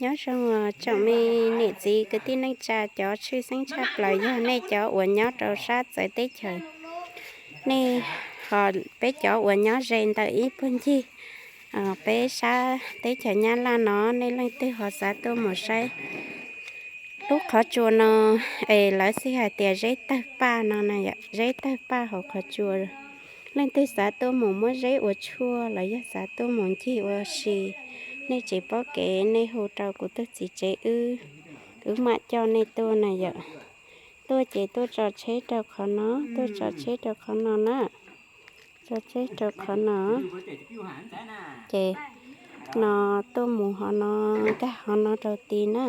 Nyob zoo tsoom me niam txiv kwv tij neej tsa, cov tshwj xeeb tshaj plaws yog nej cov uas nyob rau sab txawv teb chaws, nej ho peb cov uas nyob ze ntawm ib puag ncig peb sab teb chaws Nyab Laj no, nej leej twg ho xav tuaj mus saib lub qhov tsua no es lawv xij hais tias zeb tawg paj no na, zeb tawg paj hauv qhov tsua. Leej twg xav tuaj mus muab zeb ua tshuaj los yog xav tuaj mus ncig ua si, nej tsis paub kev nej hu rau kuv tus txiv tsev wb, wb mam coj nej tuaj na yom. Tuaj ces tuaj tso tsheb rau qhov no, tuaj tso tsheb rau qhov no na, tso tsheb rau qhov no. Ces no tuaj mus ho no, nkag ho no rau tid na.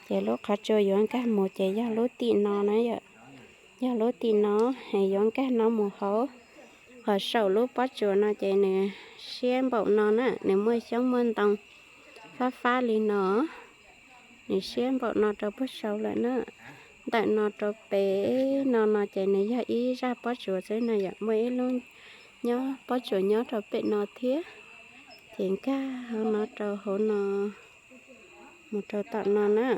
Ces lub qhov tsua yuav nkag mus ces yog lub tim no na yom, yog lub tim no, es yuav nkag no mus hauv. Ho saum lub pob tsuas no ces nws siab npaum no na, nws muaj xyoob muaj ntoo fab fab li no. Nws siab npaum no rau puag saud lawm na. Ntawm no rau pem no no ces nws yog ib zaj pob tsuas xwb no yom, muaj ib lub nyob pob tsuas nyob rau pem no thiab. Ces nkag no rau hauv no, mus rau tom no na,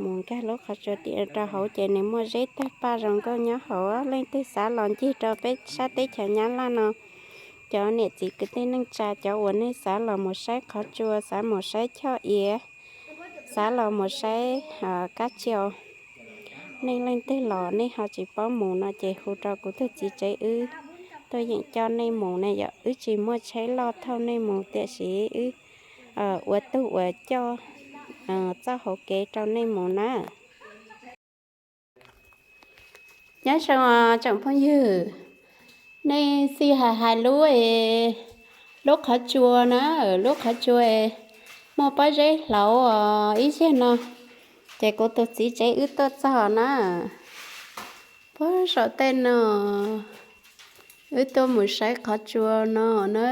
mus nkag lub qhov tsua tim rau hauv ces nws muaj zeb tawg paj zoo nkauj nyob hauv. Leej twg xav los ncig rau peb sab teb chaws Nyab Laj no, cov niam txiv kwv tij neej tsa, cov uas nej xav los mus saib qhov tsua, xav mus saib choj iav, xav los mus saib kab tsiau, nej leej twg los nej ho tsis paub mus no ces hu rau kuv tus txiv tsev wb tuaj yeem coj nej mus na yom. Wb tsis muaj tsheb loj thauj nej mus tiam sis wb ua tug uas coj txoj hauv kev rau nej mus na. Nyob zoo tsoom phooj ywg, nej xij hais hais lub, lub qhov tsua na, lub qhov tsua muaj pob zeb hlauv ib zig no, ces kuv tus txiv tsev wb tuaj txog na, puag saum tej no, wb tuaj mus saib qhov tsua no na,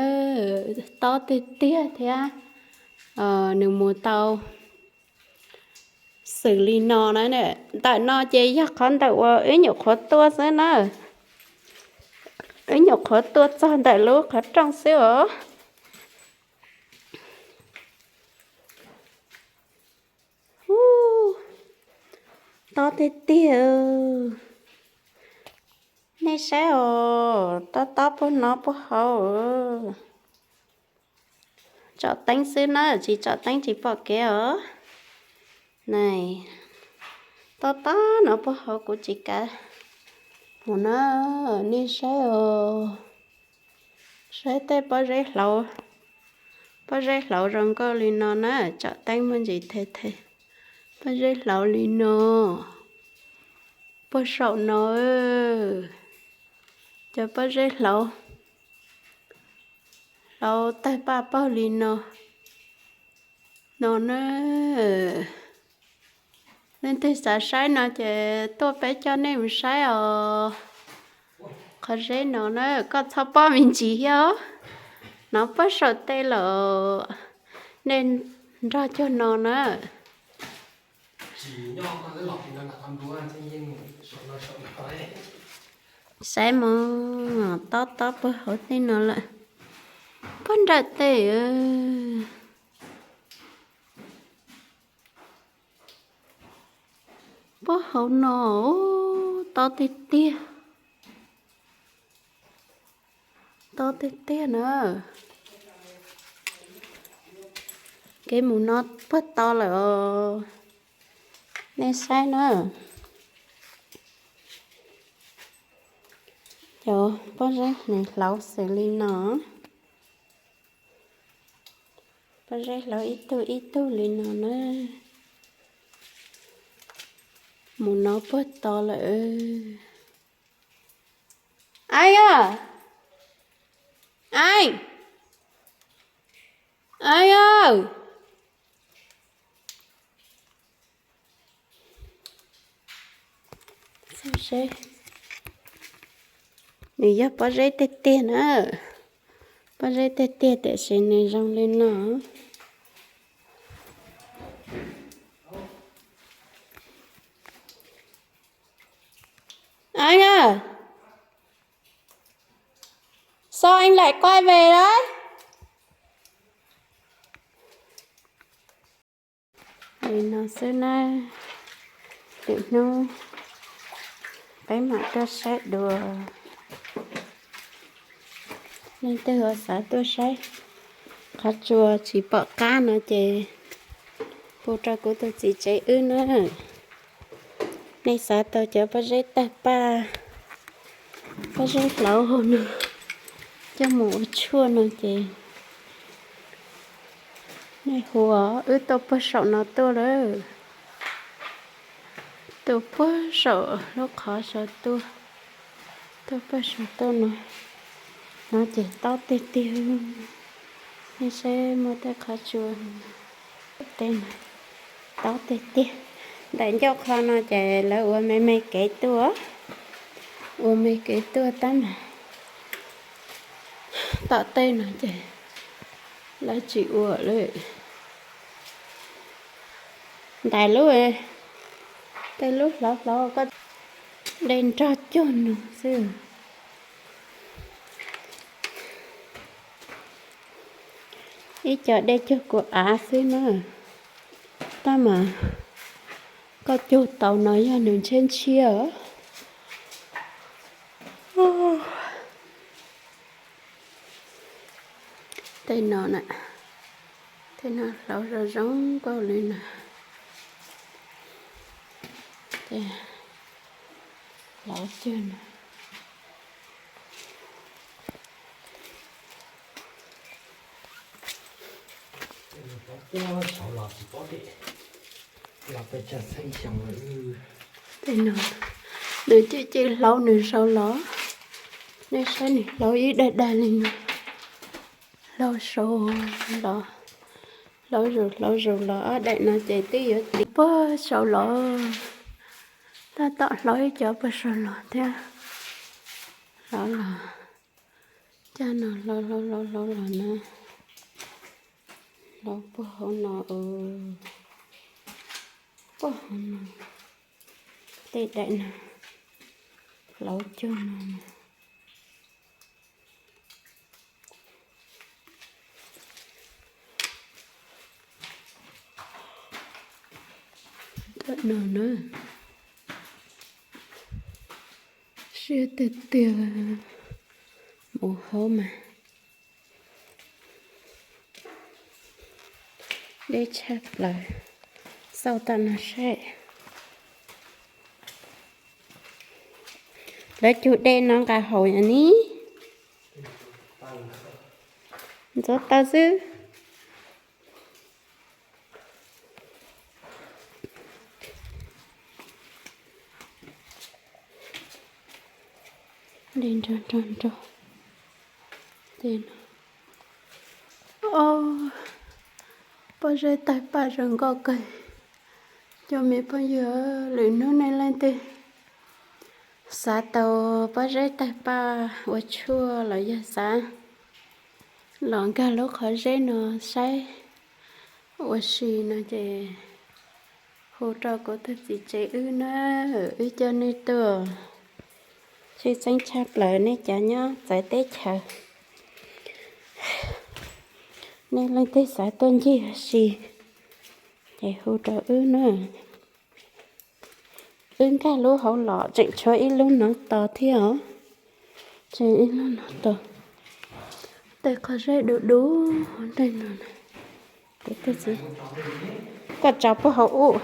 tob tiag tiag thiab. Nws mus tau xws li no na, ntawm no ces yog qhov ntawm uas wb nyuam qhuav tuaj xwb na, wb nyuam qhuav tuaj txog ntawm lub qhov rooj xwb os. Tob tiag tiag. Nej saib os, tob tob puag no puag hauv. Tsom teeb xwb na, tsis tsom teeb tsis pom kev os. Tob tob no puag hauv kuv tsis kav mus na, nej saib os. Saib tej pob zeb hlauv, pob zeb hlauv zoo nkauj li no na, tsom teeb muaj ntsis the the. Pob zeb hlauv li no, puag saum no, cov pob zeb hlauv, hlauv tawg paj paug li no, no na. Leej twg xav saib no ces tuaj peb coj nej mus saib os. Qhov zeb no na, koj txhob pob me ntsis thiab, no puag saum tej lawm, nej nrog cuag no na. Saib mog, tob tob puag hauv tej no lawm, puag nram tej. Puag hauv no, tob tiag tiag, tob tiag tiag na. Kev mus no puag to lawm os, nej saib na. Cov pob zeb hneev hlauv xws li no, pob zeb hlauv ib tug ib tug li no na. Mus no puag to lawm. Eeb, eeb, eeb, nws yog pob zeb tiag tiag na, pob zeb tiag tiag tiam sis nws zoo li no. Anh ơi, sao anh lại quay về đấy? Li no xwb na, lwm hnub peb mam tuaj saib dua. Leej twg ho xav tuaj saib qhov tsua tsis pom qab no ces hu rau kuv tus txiv tsev wb na. Nej xav tau cov pob zeb tawg paj, pob zeb hlauv hauv no coj mus ua tshuaj no ces nej hu, wb tuaj puag saum no tuaj lawm. Tuaj puag saum lub qhov saud tuaj, tuaj puag saud tuaj no, no ces tob tiag tiag. Nej saib muaj tej qhov tsua, tej no tob tiag tiag. Ntais ncauj qho no ces lawv ua me me kev tuaj, ua me kev tuaj tab mas tom tej no ces lawv tsis ua lawm. Ntais lub, tej lub hlauv hlauv koj, dej nrog cuag no xwb. Ib co dej cuag kuv av xwb na, tab mas koj cug tau no yog nws ntshiab ntshiab os. Tej no na, tej no hlauv zoo zoo nkauj li na. Hlauv cuag no. Tej no, nws cem cem hlauv nws saud los, nej saib nws hlauv ib daim daim li no, hlauv saud los, hlauv zus hlauv zus los ob daim no ces twb yuav tiv puag saud los, tab tom hlauv ib co puag saud los thiab. Hlauv los, caj no hlauv hlauv hlauv hlauv los na, hlauv puag hauv no, puag hauv no, tej daim no hlauv cuag no. Daim no na, siab tiag tiag, mus hauv mas deb tshaj plaws, xauj tau no seb. Lawv cug dej no nqa haus yom ni, ntxuav tau xwb. Li nrog nrog nrog, tej no, o, pob zeb tawg paj zoo nkauj kawg. Cov me phooj ywg, lwm hnub nej leej twg xav tau pob zeb tawg paj ua tshuaj los yog xav los nkag lub qhov zeb no saib ua si no ces hu rau kuv tus txiv tsev wb na, wb coj nej tuaj. Tshwj xeeb tshaj plaws nej cov nyob txawv teb chaws, nej leej twg xav tuaj ncig ua si ces hu rau wb na. Wb nkag lub hauv los tseem tshuav ib lub no tos thiab os. Tseem ib lub no tos. Tej qhov zeb du du tej no. Kuv twb tsis, koj tso puag hauv ub.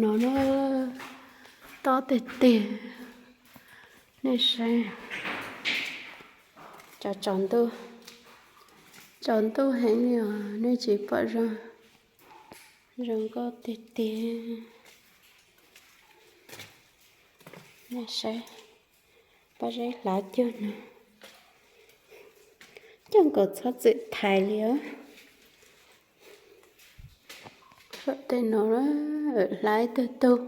No na, tob tiag tiag. Nej saib, tsaus ntuj, tsaus ntuj heev li os, nej tsis pom zoo. Zoo nkauj tiag tiag. Nej saib, pob zeb hlav cuag no, coj nkaus txhob txwm thaiv li os. Saum tej no hlav ib tug tug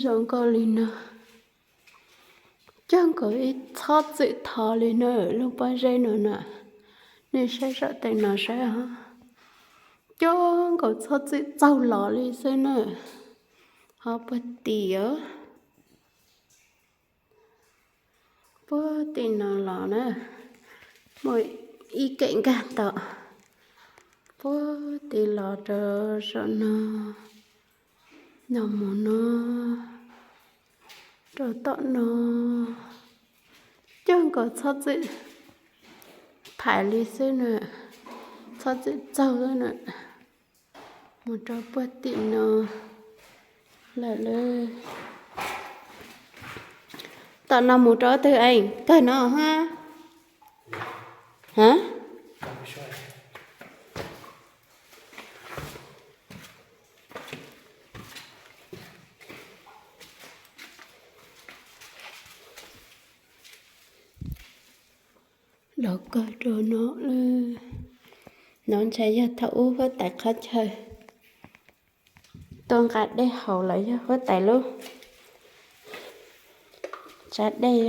zoo nkauj li no, coj nkaus ib txhob txwm thov li na, lub pob zeb no na. Nej saib saum tej no saib os, coj nkaus txhob txwm txaug los li xwb na. Ho puag tim os, puag tim no los na, muaj ib kem nkag tom, Puag tim los rau saum no, no mus no, rau tom no, cog nkaus txhob txwm phais li xwb na, txhob txwm txaug xwb na. Mus rau puag tim no lawm lauj. Tom no mus rau twg eem kawg no ha? Ha? Los kawg rau no lawm. No ntshe yog thaum ub huab tais qhov chaw tuaj nqa dej haus los yog huab tais lub tsav dej.